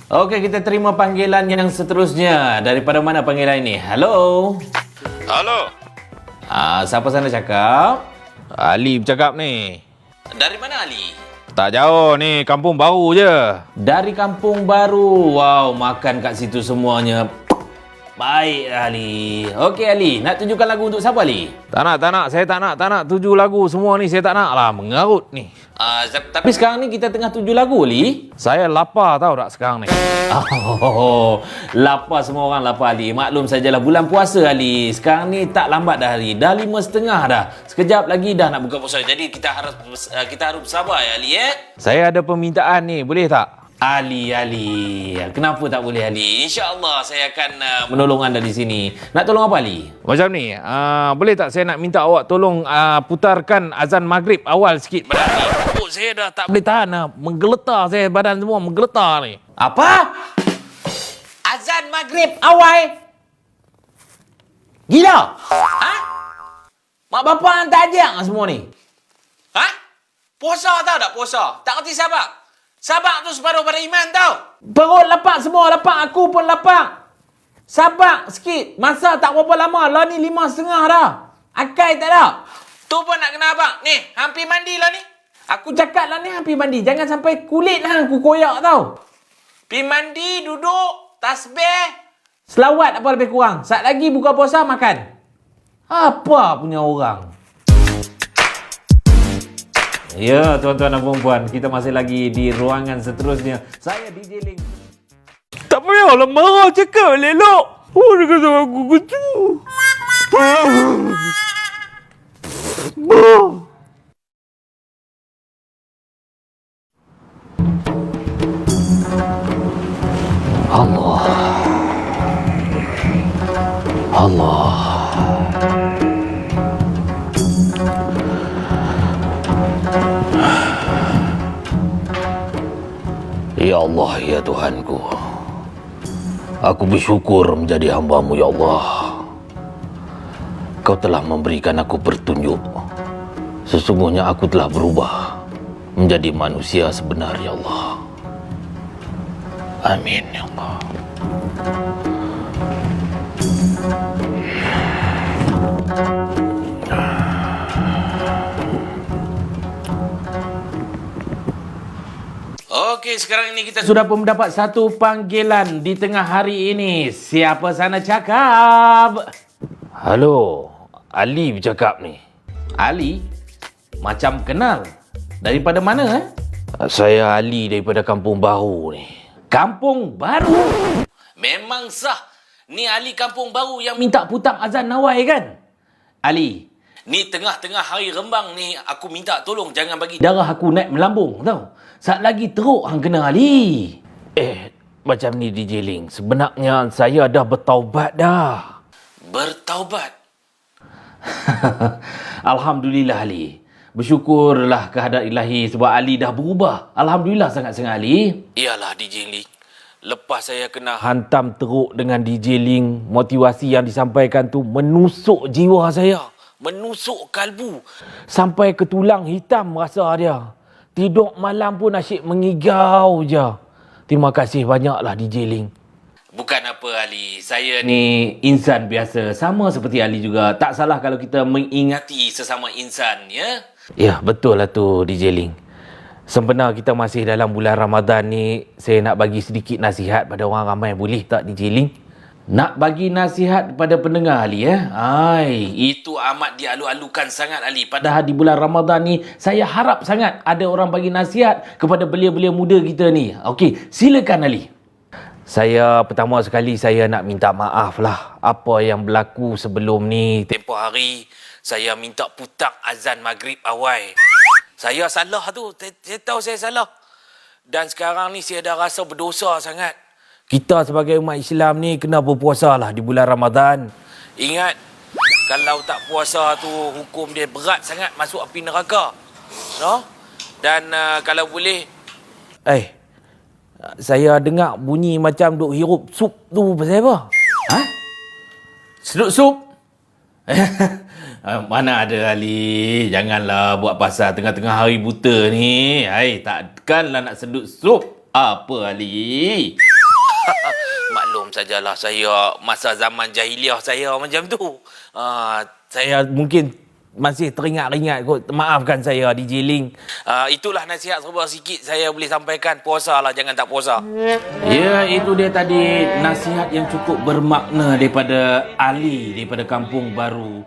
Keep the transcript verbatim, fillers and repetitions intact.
Okey, kita terima panggilan yang seterusnya. Daripada mana panggilan ini? Halo? Halo? Ah, siapa sana cakap? Ali bercakap ni. Dari mana, Ali? Tak jauh ni, kampung baru je. Dari kampung baru. Wow, makan kat situ semuanya. Baik, Ali. Okey, Ali. Nak tujukan lagu untuk siapa, Ali? Tak nak, tak nak. Saya tak nak, tak nak tuju lagu semua ni. Saya tak nak lah, mengarut ni. Ah, tapi sekarang ni kita tengah tuju lagu, Ali. Saya lapar tau dah sekarang ni. Oh, lapar, semua orang lapar, Ali. Maklum sajalah, bulan puasa, Ali. Sekarang ni tak lambat dah, Ali. Dah lima setengah dah. Sekejap lagi dah nak buka puasa. Jadi kita harus, uh, kita harus bersabar ya, Ali, eh. Saya ada permintaan ni, boleh tak? Ali, Ali. Kenapa tak boleh, Ali? Insya-Allah saya akan, uh, menolong anda di sini. Nak tolong apa, Ali? Macam ni, uh, boleh tak saya nak minta awak tolong, uh, putarkan azan maghrib awal sikit? Badan ni, perut saya dah tak boleh tahan dah. Menggeletar saya, badan semua menggeletar ni. Apa? Azan maghrib awal? Gila? Ha? Mak bapak hang tak ajar semua ni? Ha? Puasa tau tak puasa? Tak reti sabar. Sabar tu separuh pada iman tau. Perut lapar semua, lapar, aku pun lapar. Sabar sikit. Masa tak berapa lama. Lah ni lima setengah dah. Akai tak ada. Tu pun nak kena abang. Ni, hang pi mandi lah ni. Aku cakap lah ni, hang pi mandi. Jangan sampai kulit hang aku koyak tau. Pi mandi, duduk, tasbih. Selawat apa lebih kurang. Sat lagi buka puasa, makan. Apa punya orang? Ya, tuan-tuan dan puan-puan, kita masih lagi di ruangan seterusnya. Saya D J Ling. Tak payahlah marah, cakap elok-elok. Oh, dia kata aku gitu. Allah. Allah. Ya Allah, ya Tuhanku. Aku bersyukur menjadi hamba-Mu, ya Allah. Kau telah memberikan aku petunjuk. Sesungguhnya aku telah berubah menjadi manusia sebenar, ya Allah. Amin, ya Allah. Okey, sekarang ini kita sudah pun mendapat satu panggilan di tengah hari ini. Siapa sana cakap? Halo, Ali bercakap ni. Ali? Macam kenal. Daripada mana, eh? Saya Ali daripada Kampung Baru ni. Kampung Baru? Memang sah. Ni Ali Kampung Baru yang minta putang azan nawai kan? Ali, ni tengah-tengah hari rembang ni, aku minta tolong jangan bagi darah aku naik melambung tau. Sat lagi teruk hang kena, Ali. Eh, macam ni, D J Ling. Sebenarnya saya dah bertaubat dah. Bertaubat? Alhamdulillah, Ali. Bersyukurlah ke hadrat Ilahi sebab Ali dah berubah. Alhamdulillah sangat-sangat, Ali. Iyalah, D J Ling. Lepas saya kena hantam teruk dengan D J Ling, motivasi yang disampaikan tu menusuk jiwa saya, menusuk kalbu. Sampai ke tulang hitam rasa dia. Tidur malam pun asyik mengigau je. Terima kasih banyaklah, D J Ling. Bukan apa, Ali. Saya ni insan biasa, sama seperti Ali juga. Tak salah kalau kita mengingati sesama insan, ya? Ya, betul lah tu, D J Ling. Sempena kita masih dalam bulan Ramadan ni, saya nak bagi sedikit nasihat pada orang ramai. Boleh tak, D J Ling? Nak bagi nasihat kepada pendengar, Ali, ya? Ai, itu amat dialu-alukan sangat, Ali. Padahal di bulan Ramadan ni, saya harap sangat ada orang bagi nasihat kepada belia-belia muda kita ni. Okey, silakan, Ali. Saya, pertama sekali, saya nak minta maaf lah. Apa yang berlaku sebelum ni, tempoh hari, saya minta putang azan maghrib awal. Saya salah tu, saya, saya tahu saya salah. Dan sekarang ni saya dah rasa berdosa sangat. Kita sebagai umat Islam ni kena berpuasa lah di bulan Ramadan. Ingat, kalau tak puasa tu hukum dia berat sangat, masuk api neraka. No? Dan uh, kalau boleh, eh, saya dengar bunyi macam duk hirup sup tu pasal apa? Ha? Sedut sup? Ah, mana ada, Ali. Janganlah buat pasal tengah-tengah hari buta ni. Hai, takkanlah nak sedut sup. Apa, Ali? Sajalah saya masa zaman jahiliah saya macam tu. Uh, saya mungkin masih teringat-ingat kot. Maafkan saya, D J Ling. Uh, itulah nasihat serba sikit saya boleh sampaikan. Puasa lah, jangan tak puasa. Ya, itu dia tadi nasihat yang cukup bermakna daripada Ali daripada Kampung Baru.